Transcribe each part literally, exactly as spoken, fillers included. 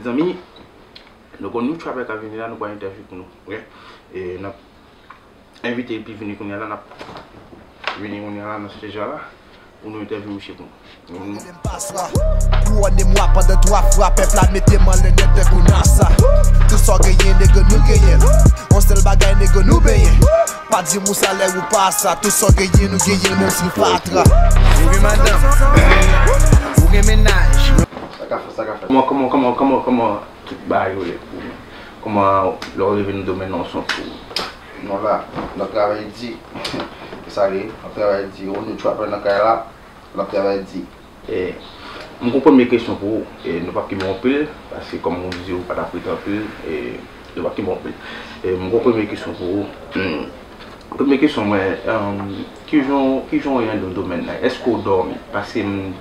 Mezanmi, nou konn nou trapè k ap vini la, nou pral entèvyou pou nou, ok? E n ap envite l pou vini kounye a la, n ap vini kounye a la nan sitiyasyon la pou nou entèvyou misye pou nou. Kouwone mwa pandan twa fwa, pèp la mete m anlè nèt tankou NASA. Tout sa w genyen, nèg, nou genyen l. Yon sèl bagay, nèg, nou benyen. Pa di m ou sa lè ou pa sa. Tout sa w genyen, nou genyen l, menm si l fatra. Ou gen madanm, ou gen mennaj. Sa ka fè, sa ka fè. Kòman, kòman, kòman, kòman, kòman tout bagay yo lè pou ou? Kòman lè w rive nan domèn nan, w santi w? Non, la, n ap travay di. E sa li ye, n ap travay di. Yon nou trapè nan kay la, n ap travay di. E, m gon premye kesyon pou ou. E, nou p ap kenbe w anpil, paske kòm ou di, ou pa t ap rete anpil, e, nou p ap kenbe w anpil. E, m gon premye kesyon pou ou. Hmm. Premye kesyon mwen, em, kijan, kijan w ye anndan domèn nan? Èske w dòmi? Paske m,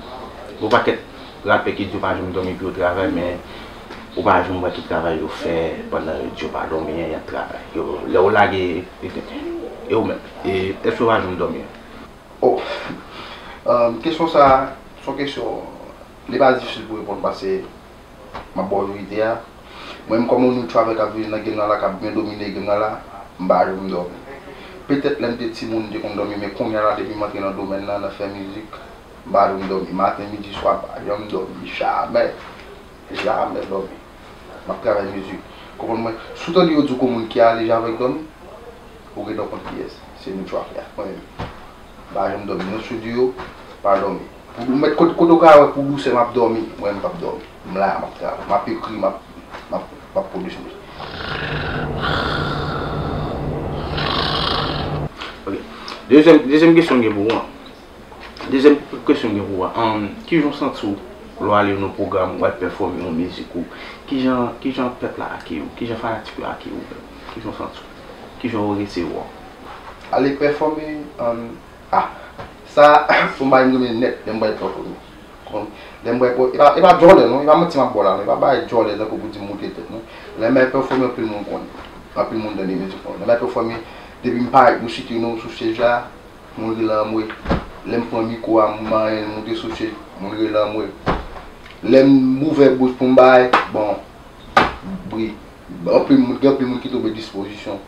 gon pakèt rapè ki di yo pa janm dòmi pou yo travay, men ou pa janm wè ki travay yo fè pandan yo di yo pa dòmi, y ap travay. Yo, lè w lage, e, e ou menm, e, èske w pa janm dòmi? Oh, em, kesyon sa, se yon kesyon, li pa difisil pou reponn, paske m ap ba w verite a. Mwen menm kòm yon nou trapè k ap viv nan game nan la, k ap byen domine game nan la, m pa janm dòmi. Petèt lè m te timoun, m te konn dòmi, men kounye a la, depi m antre nan domèn nan, nan fè mizik, m pa janm dòmi. Maten, midi, swa, m pa janm dòmi. Jamè. Jamè dòmi. M ap travay mizik. Konprann mwen? Si w tande yo di w gon moun ki alèz avèk dòmi, ou gentan konn kiyès. Se nou trapè a. Mwen menm. M pa janm dòmi nan estidyo, pa dòmi. Pou ou mèt kote, kote w ka wè pou dousè m ap dòmi, mwen m p ap dòmi. M la, m ap travay, m ap ekri, m ap, m ap, m ap pwodui mizik. Ok. Dezyèm, dezyèm kesyon m gen pou ou an. Dezyèm kesyon m gen pou ou an. Ann, kijan w santi w lè w ale nan yon pwogram, w al pèfòme yon mizik ou? Kijan, kijan pèp la akeyi w? Kijan fanatik yo akeyi w menm? Kijan w santi w? Kijan yo resevwa w? Ale pèfòme, ann, Ah, sa, se yon bagay m renmen nèt, lè m bay pèfòme. Kon, lè m bay pè-, e pa, e pa djòlè non, e pa manti m ap ba w la non, e pa bagay djòlè tankou pou di m moute tèt non. Lè m bay pèfòme, anpil moun konnen. Anpil moun tande mizik mwen. Lè m bay pèfòme, depi m parèt, nou site non sou stage la, moun rele anmwe. Lè m pran mikwo a, m manyen l moute sou stage, moun rele anmwe. Lè m ouvè bouch pou m bay, bon, bri. Anpil moun, gen anpil moun ki tonbe dispozisyon.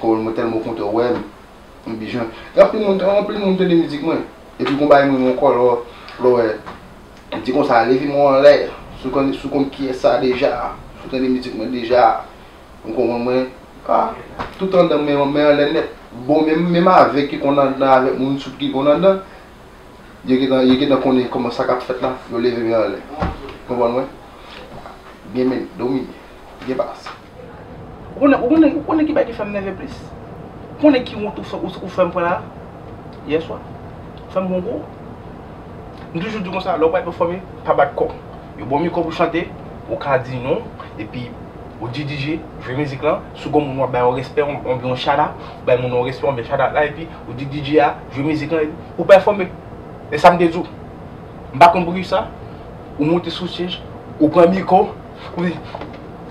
Kon mwen tèlman kontan wè m. Anpil jan, gen anpil moun, anpil moun tande mizik mwen. Epi gon bagay mwen ankò, lè w, lè w wè, di konsa, leve men w anlè. Si w konn, si w konn kiyès sa deja, si w tande mizik mwen deja, ou konprann mwen, ah, tout anndan m men, men anlè nèt. Bon, menm, menm avèg ki konn anndan avèk moun soud ki konn anndan, yo gentan, yo gentan konnen kòman sa k ap fèt la, yo leve men anlè. Konprann mwen? Byen mennen, domine, byen pase. Ou konnen, ou konnen, ou konnen ki bagay ki fè m nève plis? Ou konnen ki wont ou fè, ou, ou fè m pran la? Yèswa. Ou fè m pran gwo. M toujou di konsa, lè w pral pèfòme, pa bat kò w. Yo ba w mikwo pou chante, ou ka di non, epi ou di D J, jwe mizik lan, si w gon moun w ap bay yon respè, yon, yon, yon shout out, bay moun yon respè, yon shout out la, epi ou di D J a, jwe mizik lan, epi ou pèfòme. E sa m te di w. M pa konn poukisa, ou moute sou stage, ou pran mikwo, ou di,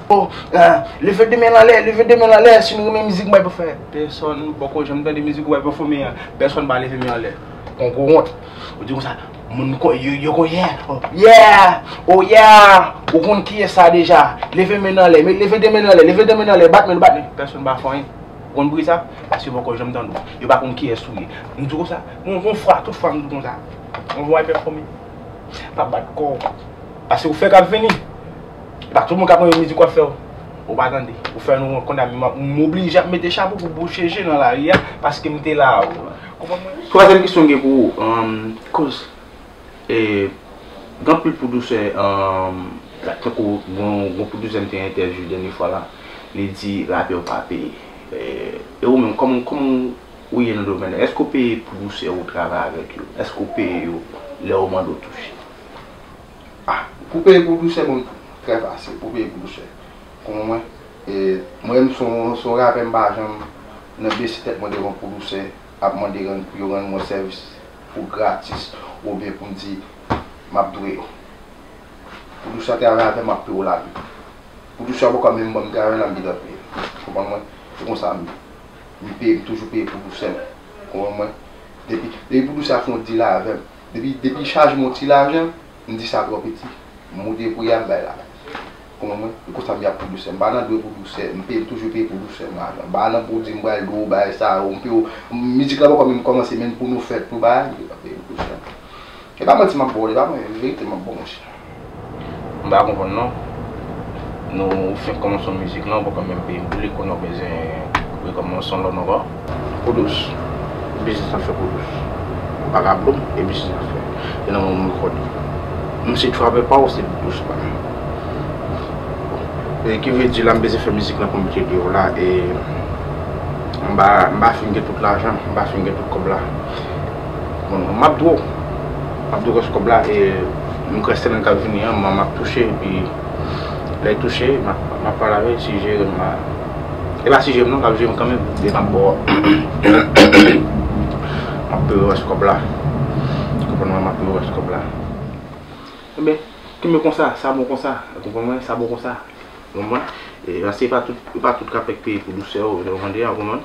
oh, ah, leve de men l anlè, leve de men l anlè, si nou renmen mizik mwen pou fè. Pèsonn poko janm tande mizik ou wè pèfòme an. Pèsonn pa leve men anlè. Kon gwo wont. Ou di konsa, moun ko-, yo, yo kon yeah, oh, yeah, oh yeah. Ou konn kiyès sa deja. Leve men anlè, men leve de men anlè, leve de men anlè, bat men, bat men. Pèsonn pa fè anyen. Ou konn bri sa? Paske yo poko janm tande w. Yo pa konn kiyès ou ye. M di w konsa, yon, yon fwa, tout fwa m di w konsa. Yon fwa w pèfòme, pa bat kò w. Paske ou fè k ap vini. E pa tout moun k ap renmen mizik w ap fè w. Ou pa tande. Ou fè nou wont, kounye a m, m oblije ap mete chapo pou bouche je nan lari a, paske m te la. Ou konprann mwen? Twazyèm kesyon m gen pou ou, um, koz E, gen anpil pwodisè, um, tankou gon, gon pwodisè m te entèvyou dènye fwa la, li di rapè yo pa peye. E, e ou menm, kòman, kòman ou ye nan domèn nan? Èske w peye pwodisè ou travay avèk yo? Èske w peye yo lè yo mande w touche? Ah, pou peye pwodisè, bon, trè fasil, pou peye pwodisè. Kòman mwen, e, mwen menm se yon, se yon rapè, m pa janm nan bese tèt mwen devan pwodisè, ap mande rann, pou yo rann mwen sèvis pou gratis, oubyen pou m di, m ap dwe yo. Pwodisè a travay avè m, m ap peye w lavi. Pwodisè a poko menm ban m travay la, m gentan peye l. Konprann mwen? Se konsa m ye. M peye, m toujou peye pwodisè m. Konprann mwen? Depi, depi pwodisè a fè yon deal avè m, depi, depi li chaje m yon ti lajan, m di sa twò piti. M moute pri a, m bay la. M pa nan dwe pou dousè, m peye, m toujou peye pou dousè m lajan. M pa nan pou di m pral dwe w bagay sa yo, m peye w, mizik la poko menm kòmanse, men pou nou fèt, pou bagay, m peye pou dousè. E pa manti m ap ba w, e pa mwen, e verite m ap ba w, monchè. M pa konprann non. Nou fenk kòmanse yon mizik non, ou poko menm peye m pou li, kounye a w bezwen rekòmanse yon lòt ankò. Pou dous. Biznis n ap fè pou dous. Vagabon, e biznis n ap fè. E nan moman m rekòde. M se trapè pa w, se dous pa m. E ki vle di la m bezwen fè mizik nan pou m mete deyò la, e m pa, m pa fin gen tout lajan, m pa fin gen tout kòb la. Bon, m ap dwe w. M ap dwe w rès kòb la, e m kwè semèn k ap vini an, m, m ap touche, epi lè l touche, m ap, m ap pale avè l, si jere m, m a, e pa si jere m non, k ap jere m kanmenm, e m ap ba w, m ap peye w rès kòb la. Ou konprann mwen, m ap peye w rès kòb la. Ebyen, kenbe konsa, sa bon konsa, ou konprann mwen, sa bon konsa. Ou konprann? E, paske e pa tout, e pa tout rapè k peye pou dousè yo, ou tande a, ou konprann?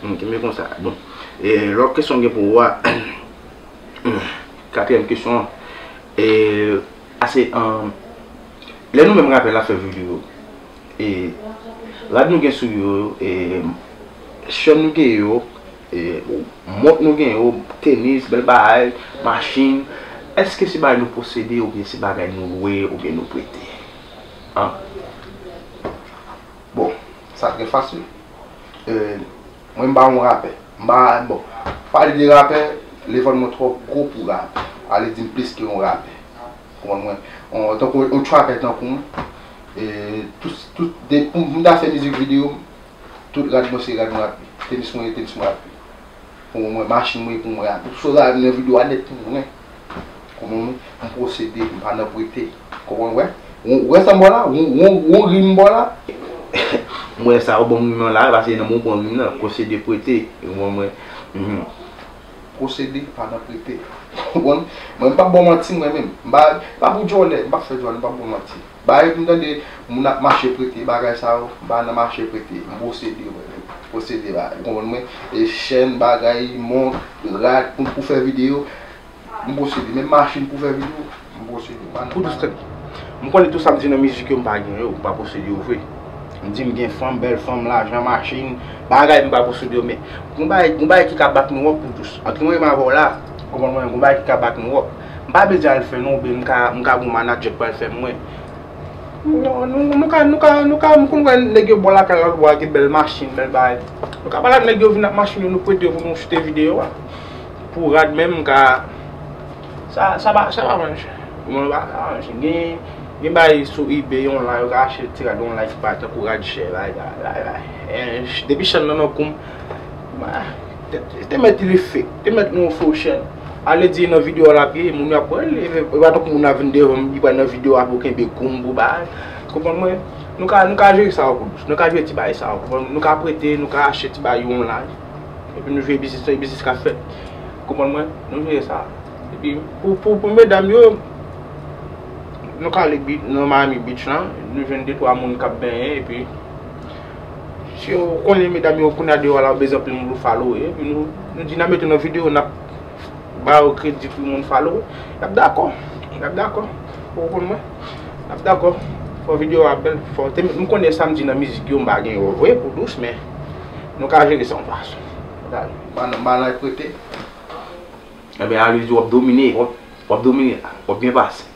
Hmm, kenbe konsa. Bon. E, lòt kesyon m gen pou ou a, katriyèm kesyon an, e, ase, um, lè nou menm rapè la fè videyo, e, rad nou gen sou yo, e, chèn nou gen yo, e, mont nou gen yo, tenis, bèl bagay, machin, èske se bagay nou posede oubyen se bagay nou lwe oubyen nou prete? An? Bon, sa trè fasil. E, mwen m pa yon rapè. M pa, bon, pale de rapè, level mwen twò gwo pou rapè. Ale di m plis ke yon rapè. Konprann mwen? On, tankou yon trapè tankou m, e, tout, tout, de, pou, pou m ta fè mizik videyo, tout rad mwen se rad mwen ap ye. Tenis mwen ye, tenis mwen ap ye. Pou mwen, machin mwen ye pou mwen ap ye. Tout sa nan videyo a nèt pou mwen. Konprann mwen? M posede, m pa nan prete. Konprann, wè? Ou, ou wè sa m ba w la? Ou, ou, ou ri m ba w la? M wè sa, ou ban m ri m nan la, paske nan men w pran ri m nan. Posede, prete. Ou konprann mwen? Mhm. Posede, pa nan prete. Ou konprann? Mwen, m p ap ba w manti, mwen menm. M pa, m pa pou djòlè, m p ap fè djòlè, m p ap ba w manti. Bagay pou m tande, moun ap mache prete, bagay sa yo, m pa nan mache prete. M posede, mwen menm. Posede, bagay. Ou konprann mwen? E chèn, bagay, mont, rad, pou, pou fè videyo. M posede, menm machin pou fè videyo, m posede. Pou dous tèt. M konnen tout sa m di nan mizik yo, m pa gen yo, m pa posede yo vre. M di m gen fanm, bèl fanm, lajan, machin, bagay m pa posede yo, men gon bagay, gon bagay ki ka back nou up pou dous. Ant mwen menm avè w la, konprann mwen, gon bagay ki ka back nou up. M pa bezwen al fè non, oubyen m ka, m ka gon manadjè k pral fè mwen. Nou, nou, nou ka, nou ka, nou ka, m konn wè nèg yo bò lakay lòt bò a gen bèl machin, bèl bagay. Nou ka pale ak nèg yo vin ak machin yo, nou prete yo pou nou choute videyo a. Pou rad menm, m ka, sa, sa pa, sa pa manje. Mwen pa, sa pa manje. Gen, gen bagay sou eBay online, yo ka achte ti rad online ki pa tankou rad chè, bagay, bagay, bagay. E, depi chèn nan nan kou m, te, te mèt li fake, te mèt nou fo chèn. Ale di nan videyo a l ap ye, moun yo ap wè l, e, e pa tankou moun ap vin devan m, li pral nan videyo a pou kenbe kou m, pou bagay. Konprann mwen? Nou ka, nou ka jere sa yo pou dous. Nou ka jere ti bagay sa yo, konprann? Nou ka prete, nou ka achte ti bagay yo online. Epi nou jere biznis lan, e biznis k ap fèt. Konprann mwen? Nou jere sa. Epi pou, pou, pou medam yo, nou ka ale bi-, nan Miami Beach lan, nou jwenn de twa moun k ap benyen, epi si yo konnen medam yo kounye a deyò la, yo bezwen anpil moun pou follow, epi nou, nou di n a mete nan videyo, n ap ba yo kredi pou moun follow, y ap dakò. Y ap dakò. Ou konprann mwen? Y ap dakò. Fò videyo a bèl. Fò te, m konnen sa m di nan mizik yo, m pa gen yo vre pou dous, men nou ka jere sa yon fason. Dale. M pa nan, m pa nan prete. Ebyen, ale di w ap domine, w ap, w ap domine, w ap byen pase.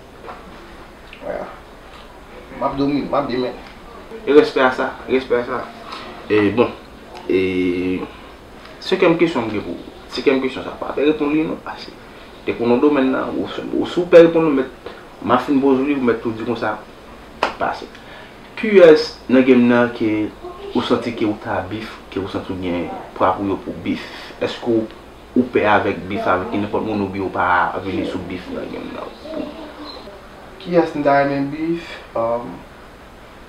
Wè. M ap domine, m ap byen mennen. E respè a sa, respè a sa. E bon, e senkyèm kesyon m gen pou ou. Senkyèm kesyon sa, pa pè reponn li non, pase. Te pou nan domèn nan, ou, ou si w pè reponn ou mèt, m ap fin poze w li, ou mèt tou di konsa, pase. Kiyès nan game nan ke ou santi ke ou ta bif, ke ou santi ou gen pwa pou yo pou bif? Èske ou, ou pè avèk bif avèk nenpòt moun oubyen ou pa vini sou bif nan game nan pou? Kiyès m ta renmen bif? Um,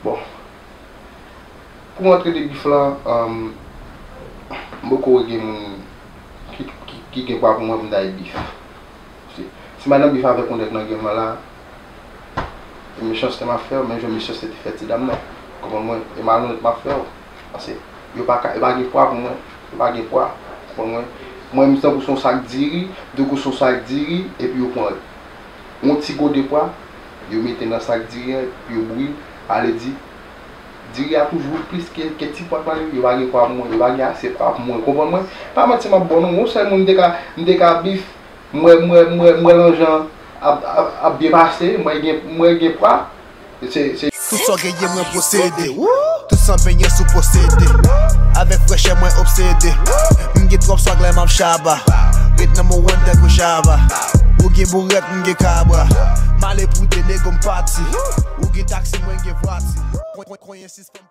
bon, pou antre de bif lan, um, m poko gen moun ki, ki, ki gen pwa pou mwen pou m ta bif. Si, si m al nan bif avèk yon nèg nan game lan la, e mechanste m ap fè w, menm jan mechanste te fè ti dam nan. Konprann mwen? E malonèt m ap fè w. Paske yo pa ka, yo pa gen pwa pou mwen. Yo pa gen pwa. Konprann mwen? Mwen, m tankou se yon sak diri, tankou se yon sak diri, epi yo pran yon ti gode pwa, yo mete nan sak diri an, epi yo bouyi, ale di, Diri a toujou plis ke, ke ti pwa k la, yo pa gen pwa pou mwen, yo pa gen ase pwa pou mwen, konprann mwen? Pa manti m ap ba w non, yon sèl moun m te ka, m te ka bif, m wè, m wè, m wè, m wè lanjan ap, ap, ap byen pase, m wè gen, m wè gen pwa, se, se Tout sa w genyen mwen posede. Tout san benyen sou posede. Avèk frèchè mwen obsede. M gen twòp swag lè m ap chaba. Ret nan mwen tèl kou chaba. Ou gen bourèt, m gen kabra. M ale pou de nego m pati. Ou gen taksi, mwen gen vwati. Kon- kon- Konyen sispann